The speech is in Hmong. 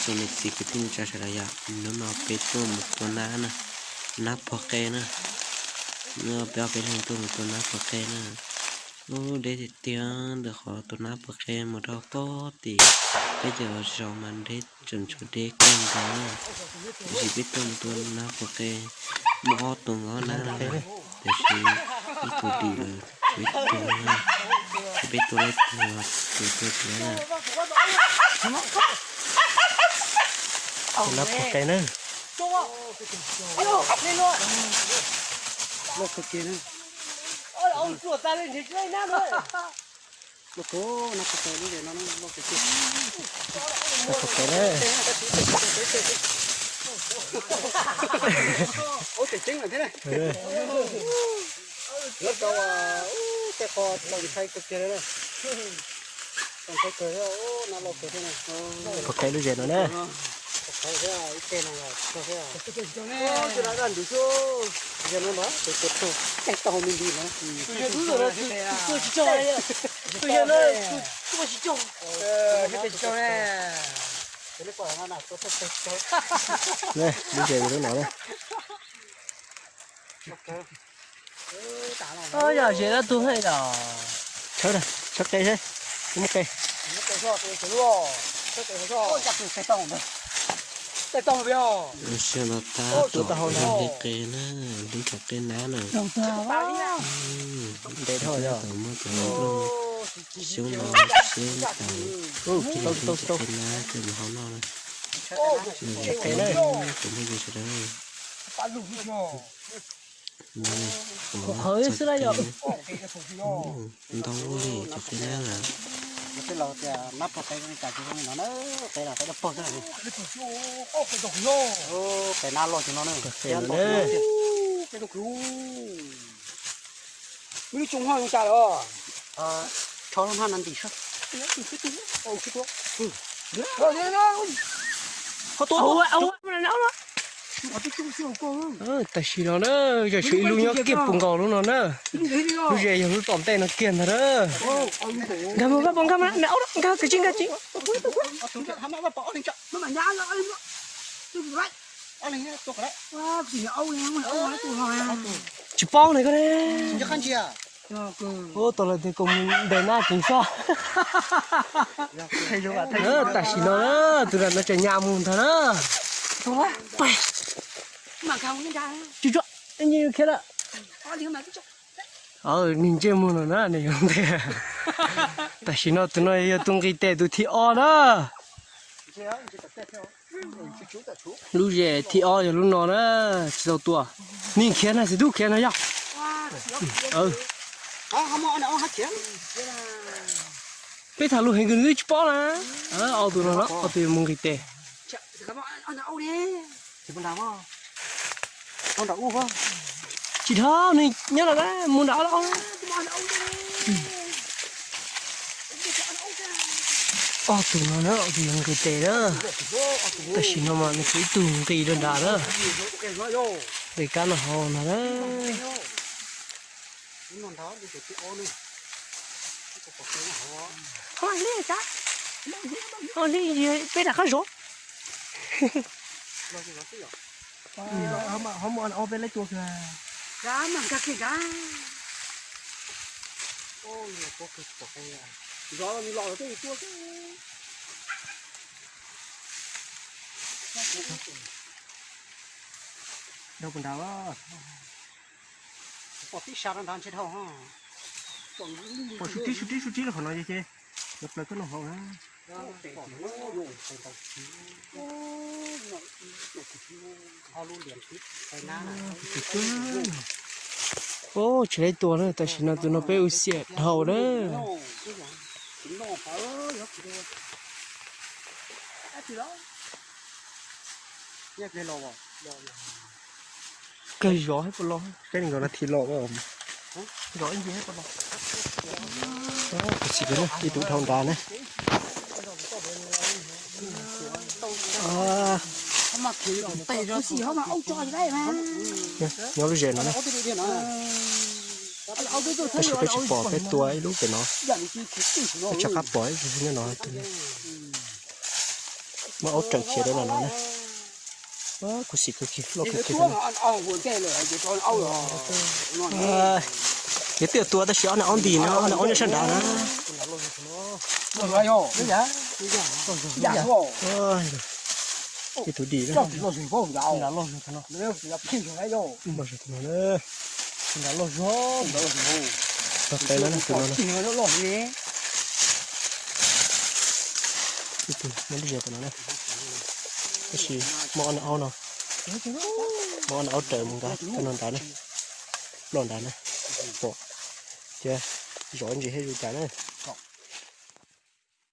Tsoom niam txiv kwv tij neej tsa sawv daws yom, hnub no peb tuaj mus tua nab na, nab pog qe na. Hnub no peb ob peb leeg tuaj mus tua nab pog qe na. Ub, deb tiag tiag, ntawm qhov tua nab pog qe mus rau pog tim peb cov zos mas deb tseem tshuav deb kawg nkaus na. Tiam sis peb tuaj mus tua nab pog qe muaj ob tug nkaus na, tiam sis ib tug dim lawm, tshuav ib tug na. Peb tua laib tug, tus tua tsis laib na. Nab pog qe na. Nab pog qe na. Pog qe lub zes no na. Lub zes lub no na. Yog zes dab tuag yom. Tshawb, tshawb qe seb, muab qe. Sawv daws tab tom hlib qe na, hlib cov qe nab na. Ntev dhau yog. Tab tom muab cov nplooj xyoob no siab tas, hlib cov qe nab coj mus hau noj na. Tsoom phooj ywg sawv daws. Qhov xwb na yom. Ntau li cov qe nab na. Qe nab loj cov no na. Tam sim no na, yog tshuav ib lub nyob kiag puag nkaus lub no na. Lub zes yog lub tom ntej no kiag ntag na. Nkag mus, nkag mus, nkag mus, nkag, nkag, nkag, nkag, tsis paub ne koj ne. Ua tau lawm tias kom mus ntes nab ceev faj. Tam sim no na, tus no tseem nyas mus ntag na. Tsuag tsuag, nyias khiav lawm. Nws ntsej muag no na, nws yuav ntes. Tam sim no tus no yog tus nqis tes tus thib ob na. Lub zes thib ob yog lub no na, tsis tau tua. Nws khiav na, txiv tub khiav no yog. Peb tham lus heev kawg nws twb tsis paub na. Ob tug no na, ob tug yuav mus nqis tes. Tsis dhau, nws nyob no na, mus nram ob lub. Ob tug no na, ob tug yuav nqis tes na. Tam sim no mas nws tshuav ib tug nqis rau nrad na. Nqis kab no hauv no na. Ho li, peb rov qab zov. Pom tib sab nrad ntshe dhau. Pom sub tib sub tib sub tib rau qhov no ces, ces plaws koj no hauv na. Ub, tsis laib tua na, tam sim no tus no peb ua xiam dhau na. Kawg zov thiab puas los, peb nees nkaum nas this los, zov ib ntsis thiab puas los. Tus txiv ib tug dhau nrad na. Nyob lub zes no na. Tab sis peb tsis pom, peb tua ib lub pem no, peb rov qab pom ib lub nyob no. Muab aub raws khiav rau los no na. Khuv xim kawg kiag, loj kawg kiag. Yog twb tua tab sis ob niag aub nti no, ob niag aub nyob sab nrad na. Ib tug dim na. Loj zog tus no na. Tog qev no na, tus no na. Ib tug muaj lub zes tus no na. Tab sis muaj ob niag aub no, muaj ob niag aub raws mus nkav rau no nrad na, ploj nrad na. Pom thiab, zov ntsis thiab zoo cas na.